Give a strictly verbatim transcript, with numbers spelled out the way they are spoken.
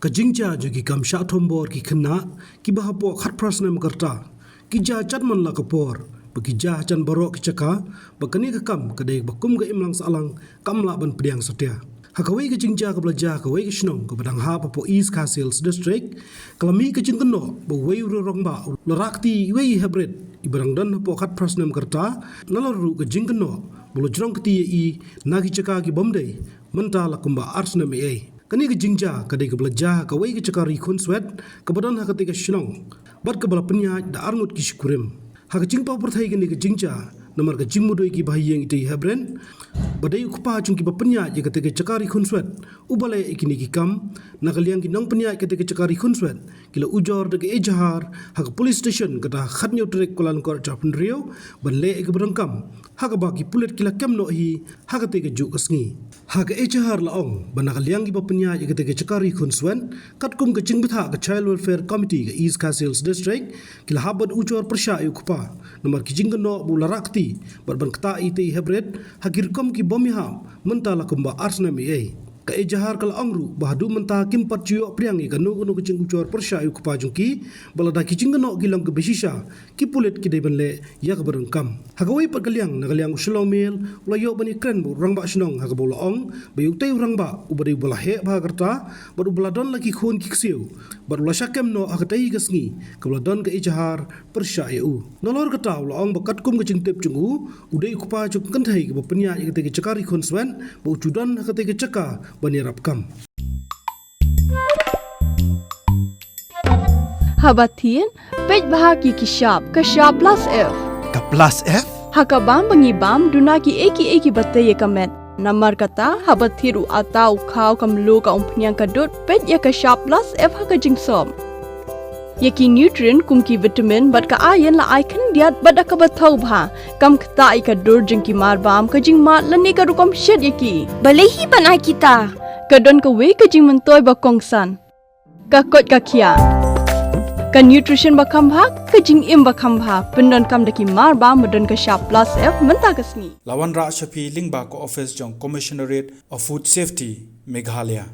Ka jingjia jong ki kam shah thombor ki khynnah kiba hapoh khatphra snem ka rta ki jia jan man la ka por, ba ki jia jan baroh ki jaka, ba kane ka kam ka dei ba kum ka imlang sahlang kam lah ban pdiang satia. Ha kawei ka jingjia kaba la jia ha kawei ka shnong kaba dang hap hapoh East Khasi Hills District, ka la mih ka jingkynnoh ba uwei u rangbah u la rah kti uwei i heprit iba dang don hapoh khatphra snem ka rta, nalor ruh ka jingkynnoh ba u la jrong kti ïa i na ki jaka ki bym dei, mynta la kumba ar snem eiei. Kane ka jingjia ka dei kaba la jia ha kawei ka jaka ri khunswet kaba don ha katei ka shnong, bad kaba la pynïaid da arngut ki shikurim. Ha ka jingpaw pyrthei kane ka jingjia, namar ka jingmudui kiba ha ïing itei i heprit, ba dei u kpa jong kiba pynïaid ïa katei ka jaka ri khunswet, uba leh ïa kine ki kam, na ka liang ki nongpynïaid katei ka jaka ri khunswet ki la ujor da ka ejahar ha ka police station kata khathynñiew tarik Kyllalyngkot arhajar arphew hynriew, ban leh ïa kaba donkam, ha kaba ki pulit ki la kem noh hi ha katei kajuh ka sngi. Ha ka ejahar la ong ba na ka liang kiba pynïaid ïa katei ka jaka ri khunswet, katkum ka jingbthah ka Child Welfare Committee ka East Khasi Hills District, ki la hap ban ujor pyrshah ïa u kpa, namar ki jingkynnoh ba u la rah kti bad ban ktah ïa itei i heprit ha ki rukom ki bym ïahap, mynta la kumba ar snem eiei. Ka ejahar ka la ong ruh ba haduh mynta kim pat ju ïoh pdiang ïa kano kano ka jingujor pyrshah ïa u kpa jong ki, bad lada ki jingkynnoh ki long kiba shisha, ki pulit ki dei ban leh ïa kaba donkam. Ha kawei pat ka liang, na ka liang u Shillong Mail u la ïoh ban ïakren bad u rangbah shnong, ha kaba u la ong ba ïa utei u rangbah uba dei uba la heh bha ka rta bad uba la don la ki khun ki ksiew, bad u la shah kem noh ha katei ka sngi kaba la don ka ejahar pyrshah ïa u. Nalor kata u la ong ba katkum ka jingtip jong u, u dei u kpa jong ka kynthei kaba pynïaid ïa katei ka jaka ri khunswet, ba u ju don ha katei ka jaka ban ïarap kam. Haba thied, peit bha ïa ki shap, ka shap plus F. Ka plus F? Ha ka bam ba ngi bam, duna kiei kiei kiba tei ïa ka met. Namar kata, haba thied u atta, u khaw, ka mluh, ka umphniang, ka dud, peit ïa ka shap plus F ha ka jingsop. Ïa ki nutrient kum ki vitamin bad ka iron la ai khyndiat bad da kaba thaw bha, kam ktah ïa ka dur jong ki marbam, ka jingmad lane ka rukom shet ïa ki. Balei hi ban ai kita? Ka don kawei ka jingmyntoi ba kongsan. Ka koit ka khiah. Ka nutrition ba kham bha, ka jingim ba kham bha, pyndonkam da ki marbam ba don ka shap plus F mynta ka sngi. La wanrah sha phi lyngba ka office jong Commissionerate of Food Safety, Meghalaya.